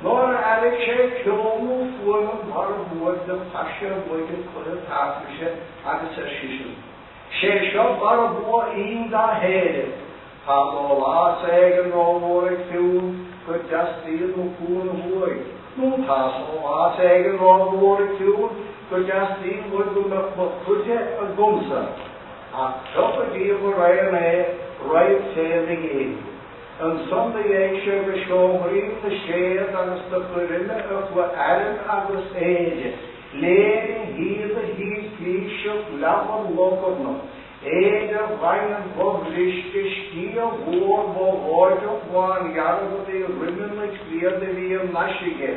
Nuair a airigh sé ceol nó fuaim an mhairbh uaidh do chaith sé uaidh an cluiche tairtlise agus ar sisean, 'Sé seo barra bua Fhinn dá hÉire. Tá dólás éigin rómhór ag Fionn go dteastaíonn mo chúnamh uaidh, nó tá sólás éigin rómhór ag Fionn go dteastaíonn uaidh go mbeadh mo chuid agamsa. Ach piocadh díobh araon é roimh féile Fhinn. Ansan do dhéigh sé go seomraí na séad agus do chuir uime a chuaigh airm agus éide, léine shíoda shilclíseach leabhar logurnach, éide dhaingean dhobhriste, sciath mhór bhogháideach bhándearg a bhí roime na cliad a bhí i n-ais aige,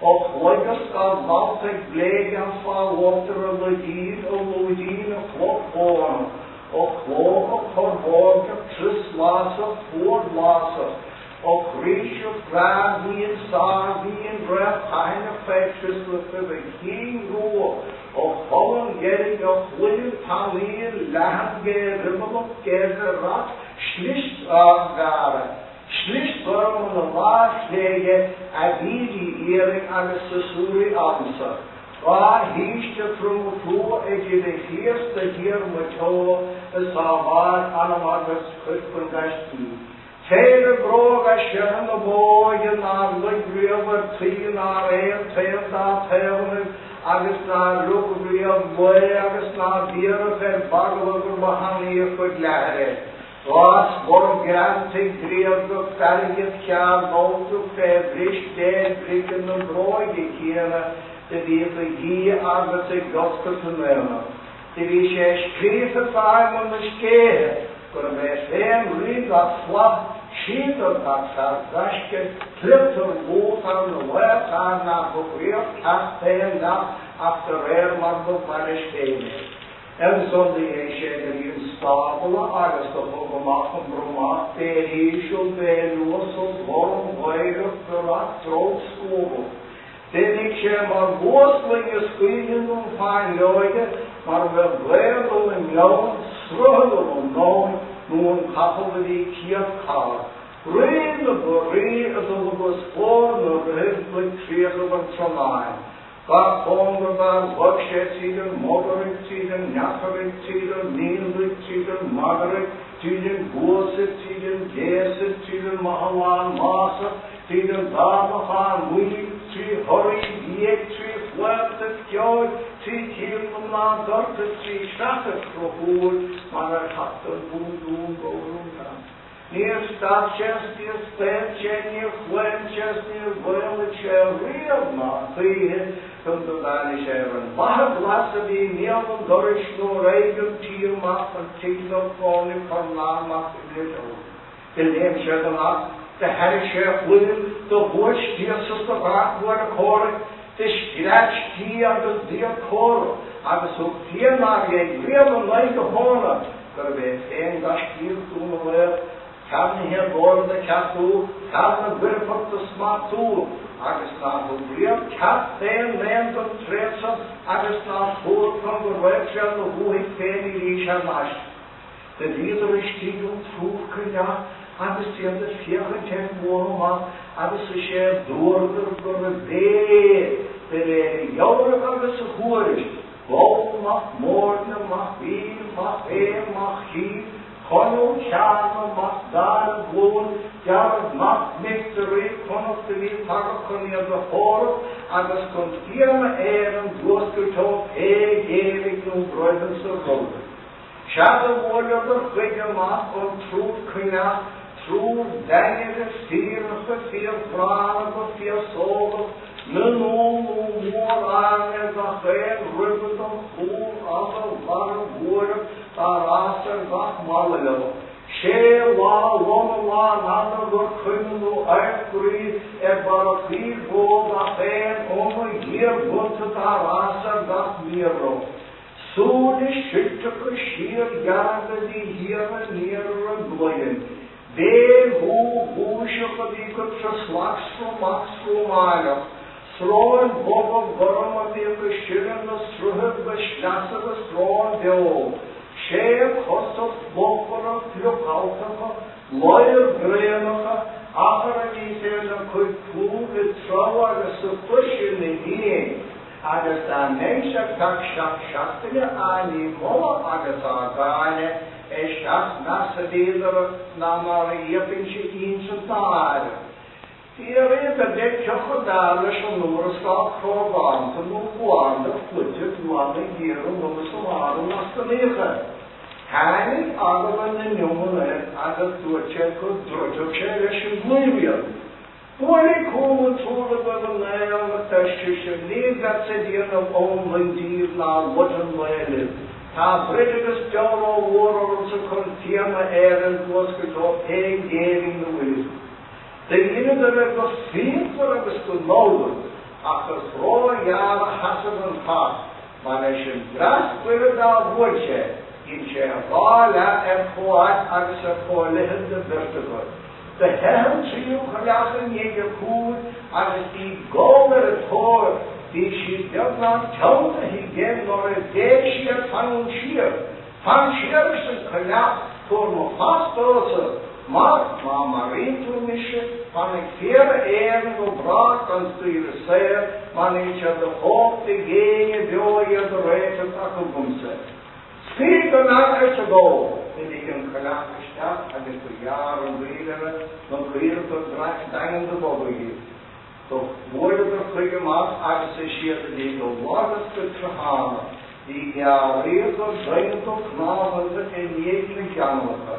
a chloigeas dá bhalt ag bléigean fá uachtar a laidín, a lúidín, a chloch mhóna, a chlóca corrthóirceach crioslásach fuarlásach, a chraoiseach ghrámhín sármhín réamhchaithineach fé chrioslachaibh a chinn rua, a cholainn dheirg, a chloigeann tanaí leathan géarimeallach géarbhrat slis ghearra. Slis ghorm ina láimh chlé aige a bhídí iarainn agus siosúraí agamsa. Dá shaoiste trom chrua idir a chíos do thír Mhaigh Teo is á bharr anam agus cuir chun gaiscí. Féile bróga seithe na bóige nár luigh riamh ar tuí nár aon taobh dá taobhannaibh agus nár rug riamh lao agus nár b'iarradh ar bhagla gur ba thanaí a chuid leathair é. Dá scor greanta gríoga feirge chearnóga fé bhris déin bhrice na bróige céanna do bhíodh ag Dia agus ag oscailt an aonach. Do bhí sé scríofa fá mbun na scéithe gurbh é féin rí gach flaith, síodar gach fear gaisce, cliotar lúcháir na laoch fhear nár thug riamh ceart d'aon neach ach de réir mar ba mhaith leis féin é. Ansan do dhéigh sé go dtí an stábla agus do thug amach an bromach béal íseal, béal uasal, gorm, gaerach, biorach, drolscuabach. D'imigh sé mar luasluing a scaoileann an fáinleoige, mar a bheadh gaoth dul i ngleann, sruth dul i nóin, nó an capall a bhí cíoch calach. Rí na barraí ag dul agus scór na rithibh go críochaibh an triomáin. Gach cóngar dár bhog sé tríd an mBogaraigh, tríd an nDeacharaigh, tríd an Mhionlaigh, tríd an Mhagaraigh, tríd an gCuasaigh, tríd an gCéasaigh, tríd an Mathalán Másach, tríd an Dárlachán Maoil, trí Thoraí Liaigh, trí chlaontaibh cheoil, trí Chill na Mná Dorcha, trí Shreachaibh Chrochúir, mar ar theacht don Bhúndún go Rúndán. Níor stad sé 's níor staon sé, níor chlaon sé 's níor mhaolaigh sé riamh ná choíche chun go dtáinig sé ar an bhFaiche Ghlas a bhí i mbéal an dorais nuair éigin tí amach an tigh do chónaigh Cornán mac Uidhir. Do léim sé den each, do thairrig sé a chloigeann, do bhuail stíos is do dhreap buaile comhraic, do scread sciath agus d'iarr comhrac agus thug fia nár dhéigh riamh in aghaidh a thóna gurbh é féin gaiscíoch Dún na Laoch, fear na héagóra do cheartú, fear na gcoirpeach do smachtú, agus nár thug riamh ceart d'aon aon den tréad san agus nár fuar chun go raibh sé 'na dhúthaigh féin arís thar n-ais. Do bhíodar istigh an triúr coinneach agus iad ag féachaint ar bhualadh amach agus is é a dúradar gurbh é, de réir a dhealraimh agus a thuairisc, Goll mac Móirne mac Mhíl mac Aodha mac Chíl, Conall Cearna mac Dara Glúin Dearg mac mic do rí Connacht a bhí tagtha chun iad a chomhrac agus chun Fianna Éireann d'fhuascailt ó pé géibhidh nó broigheall sa rud. Sea do bhuaileadar chuige amach an triúr coinneach, triúr dainire fíoracha fíorghránna go féasógach, mionúr nó mór-arm ar gach aon ribe den chúl fhada mharbh bhuaireach dár fhás ar gach mala leo. Sé lá loma lánfhada gur cuimileadh adharc rí ar barra coill bó gach aon ioma dhíorghonta dár fhás ar gach mír leo. Súile silteacha síordhearga a bhí thiar aniar ar a gcloigeann, béil dhubh ghuaiseach a bhí go traslach sromach srómáileach, sróin bhoga ghorm a bhíodh ag sileadh na sruthaibh go sleasach a sróin bheo, sé cosa fluchmhara fliuchaltacha, ladhar braonacha, achar a bhí féna cuid clúmh i dtráth. agus sa chluais ina dhiaidh, agus dá mbeinnse ar feadh 7 seachtaine á ndímholadh agus á gcáineadh, é 7 measa a bhíodar ná mar a fhéadfainnse ínsint ná áireamh. D'fhiafraíodar de cioca b'fhearr leis an luarascáil crógánta nó blanda fluite glan ag iarraidh roimhe san árann as san oíche. Tháinig eagla na n-iomann air agus dúirt sé go dtroidfeadh sé leis an gclaíomh iad. Buailigh chugam an triúr agaibh a naol, ar sise, ní bheadsa ag déanamh ionmhain díbh ná loit an lae libh. Tá broid agus deora rómhór ormsa chun Fianna Éireann d'fhuascailt ó pé géibhinn a bhfuilid. Do dheineadar é go fíochmhar agus go lómhar, ach is ró-ghearr a sheasaimh an chath, mar leis an dreas buille dá bhuail sé, dhein sé a dhá leath ar chomh-fhad agus ar chomh-leithead na beirt acu. Do theith an tríú coileach i ndiaidh a cúil agus bhí Goll ar a tóir, bhí sí beagnach teanntaithe aige nuair a bhéic sí air fanúint siar. Fan siar, arsa an coileach, tabhair mo phas domhsa, mar, má maraíonn tú mise, fanfaidh fianna Éireann go brách gan scaoileadh saor, mar níl sé de chumhacht ag éinne beo iad a réiteach ach agamsa. Scaoil dom iad, arsa Goll. D'imigh an coileach isteach agus do ghearr an caoire na caora go daingean do bogadh iad. Do bhuaileadar chuige amach agus is iad a bhí go lag is go troitheánach. Bhí gearraíocha doineanta cnámhanta i ndiaidh na gceanglacha.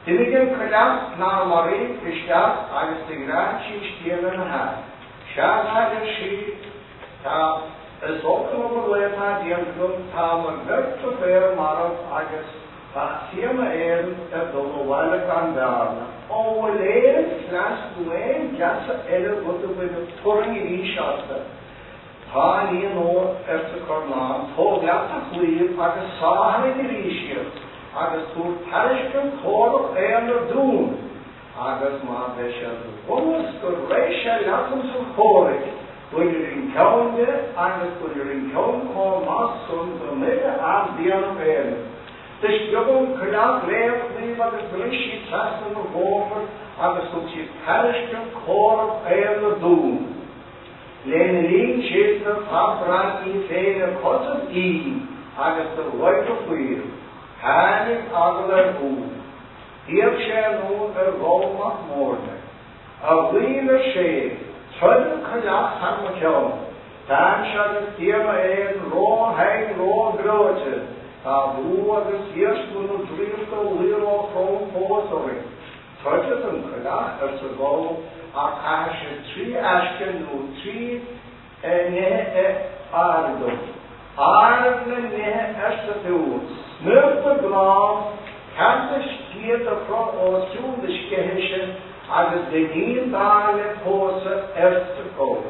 D'imigh an coileach nár maraíodh isteach agus do ghrean sí scian lena hais. Sea, a deir sí, tá, is olc an obair lae atá déanta agam, tá mo bheirt deartháir marbh agus. Tá Fianna Éireann ag dul abhaile gan bhearna. An bhfuil aon chleas nó aon gheasa eile agat a bhainfeadh turraing arís asta? Tá, a iníon óir, arsa Cornán, tóg leat do chlaíomh agus sáithrigh arís iad, agus tabhair tairiscint comhrac aonair dúinn, agus má bheidh sé de chumas go raghaidh sé leat insan chomhrac, bainfir an ceann de agus bainfir an ceann chomh maith san don uile fhear d'Fhianna Éireann. Do sciob an coileach léi a claíomh agus rith sí trasna na bhóthar agus thug sí tairiscint comhrac aonair dúinn. Lena linn sin do ghabh Bran í féin ar chosaibh Fhinn agus do ghoid a chaor. Tháinig eagal ar Dhubh. D'fhéach sé anonn ar Gholl Mac Móirne. A Ghoill, ar sé, troid an coileach thar mo cheann. Táimse agus Fianna Éireann ró-thinn ró-bhreoite. Tá brú agus iarsma na draíochta luí ró-throm fós orainn. Troidfead an coileach, arsa Goll, ach caithfidh sibh trí aisce nó trí nithe a áireamh dom. Áireamh na nithe, arsa Fionn, smior do gcnámh, cead do sciath do chur os cionn do sceiche-se agus d'iníon dall le pósadh, arsa Goll.